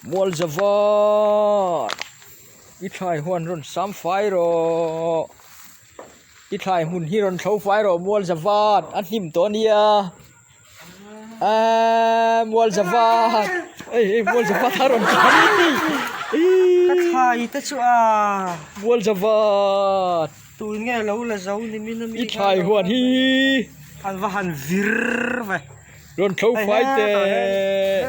Mual zavat i thlai huan rawn sam fai rawh i thlai hmun hi rawn thlo fai rawh mual zavat a hnim tawh a nia eeee mual zavat hei hei mual zavat a rawn tlan a ni Ka thlai te chu a mual zavat tun nge lo la zo ni min a mi i thlai huan hi an va han vir ve. Rawn tho fai teh.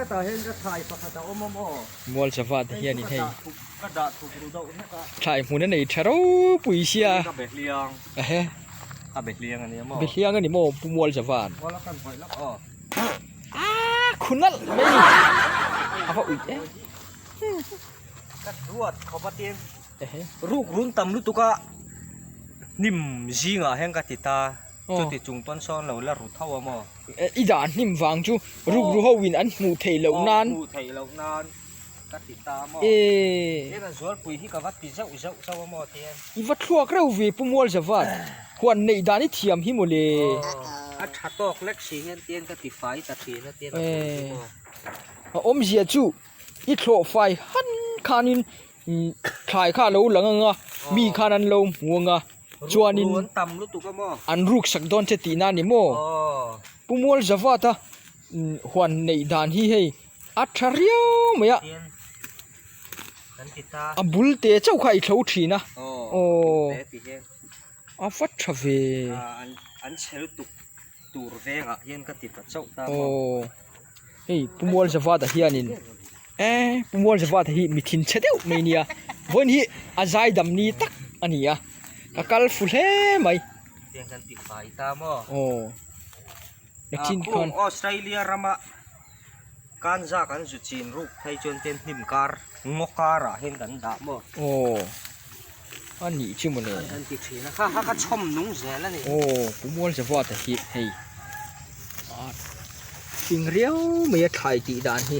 Hetah hian ka thlai pakhat a awm a maw? Mual sava te hianin hei thlai hmun a nei tha ropui sia. Ka behliang. Ehe. Ka behliang a ni a maw? Behliang a ni maw Pu Mual Sava'n. Mual a kan vawih lawk aw. Aaa khunalh mai ni. A va uih em. Ka duat khawp a tin. Ehe. Ruk run tam lutuk a hnim zingah hian ka ti ta. Chuti chung pawn sawn lo la ru tho a maw? I dah hnim vang chu rukru ho in an hmuh theih loh nan. Hmuh theih loh nan ka ti ta maw? Tian a zualpui hi ka va ti zeuh zeuh chauh a maw tian. I va thluak reuh ve Pu Mualzavat. Huan neih dan i thiam hi mawle. A tha tawk lek si hian tian ka ti fai ta thin a tian a hmuh hi maw. A awmzia chu i thlawh fai han khanin thlai kha a lo lang ang a, mi khan an lo hmu ang a. Chuanin an ruk sak dawn che tihna a ni maw? Pu Mual Zavata huan neih dan hi hei a tha riau mai a, a bul te chauh kha i thlo thin a, aw a va tha ve. Aw hei Pu Mual Zavata hianin eee Pu Mual Zavata hi mi thinchhe deuh mai nia vawiin hi a zaidam ni tak a ni a ka kal fu hle mai aw nachin khan Australia rama kanza kan zu chin ruk phei chuan ten hnim kar ngaw karah hian kan dah maw aw a nih chu mawle an ti thin a kha kha kha chhawm nung zel a ni aw Pu Mual Zavata hi hei a fing riau mai a thlai tih dan hi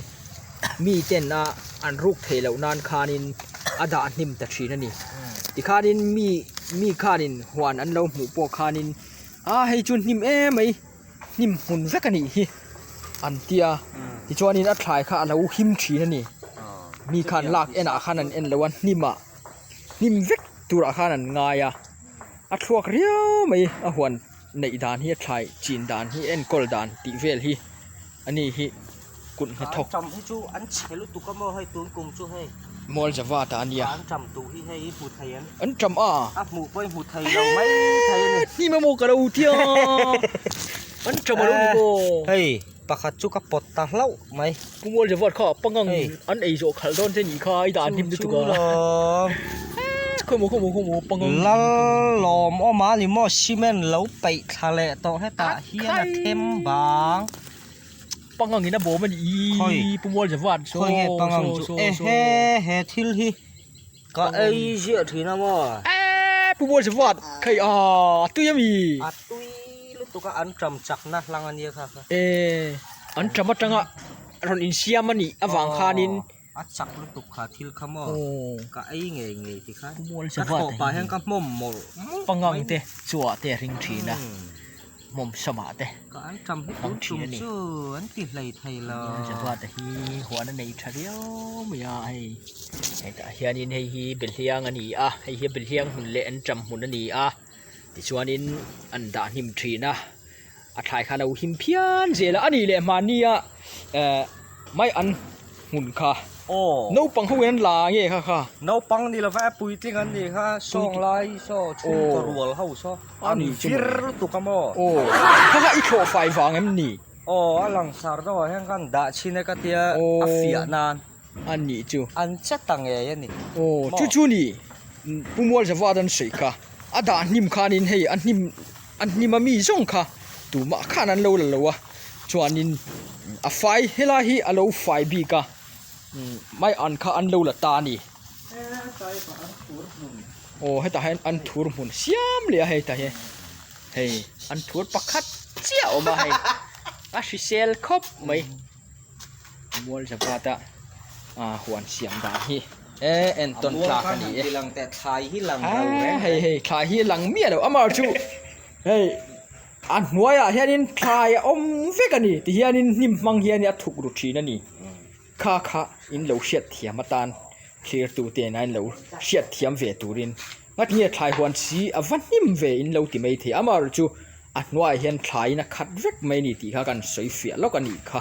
mi ten a an ruk theih loh nan khanin a dah hnim ta thin a ni tikhanin mi mi khanin huan an lo hmuh pawh khanin a hei chu hnim em mai hnim hmun vek a nih hi an tia tichuanin a thlai kha a lo him thin a ni mi khan lak enah khan an en lo a hnim ah hnim vek turah khan an ngai a a thluak riau mai a huan. Neih dan hi a thlai chin dan hi enkawl dan tih vel hi a ni hi kut hnathawk. An ṭam hi chu an chhe lutuk a maw hei tun kum chu hei. Mual zava ta a nia. An ṭam duh hi hei i hmu thei em? An ṭam a. A hmuh pawh i hmu thei lo mai thei a ni. Hnim emaw ka lo tia an ṭam a lo ni maw. Hei pakhat chu ka pawt ta hlauh mai. Pu Mual zava kha pangang an ei zawh khalh dawn che nih kha i dan hnim lutuk a. Chu chu Khawmaw khawmaw khawmaw pangang. Lal lawm awm a ni maw cement lo peih thla leh tawh hetah hian a them bang. Pangang in a bawm a ni i Pu Mual Zavat saw saw saw ehe he thil hi ka ei ziah thin a maw. Eee Pu Mual Zavat khai a tui a mi. A tui lutuk a an ṭam chakna hlang a nia kha kha. Eee an ṭam atanga rawn insiam a nih avang khanin. A chak lutuk kha thil kha maw ka ei ngei ngei ti khan ka thawh pah hian ka hmawm mawlh mawlh pangang te chua te a ring thin a hmawm samah te ka an tam hi tun tum chu an ti hlei thei lo chua te hi huan a nei tha riau mai a hei hetah hianin hei hi behliang a ni a hei hi behliang hmun leh an tam hmun a ni a tichuanin an dah hnim thin a a thlai kha a lo him phian zel a a nih leh mahni a eh mai an hmun kha aw naupang ho in an la nge kha kha naupang ni lova puitling an nih kha sawng lai saw chhungkaw rual ho saw an vir lutuk a maw aw kha kha i thlawh fai vang em ni aw a langsar deuh ah hian khan dah chhin e ka tia a fiah nan a nih chu an che ta ngei a ni aw chu chu ni Pu Mualzava an sawi kha a dah hnim khanin hei a hnim A hnim a mi zawng kha tumah khan an lo la lo a chuanin a fai helai hi a lo fai bik a mai an kha an lo la ta a ni aw hetah hian an thur hmun siam leh a hei tah hian hei an thur pakhat chiah a awm a hei a hrisel khawp mai. Mual zavata huan siam dan hi e entawn tlak a ni e hei hei thlai hi a lang miah lo amah chu hei a hnuaiah hianin thlai a awm vek a ni tihianin hnim hmang hian a thuk ru thin a ni. Kha kha in lo hriat thiam atan thlirtu te nen a in lo hriat thiam ve turin ngati nge thlai huan si a va hnim ve in lo ti mai thei. Amaherawhchu a hnuaiah hian thlaiin a khat vek mai a ni tih kha kan sawi fiah lawk a nih kha.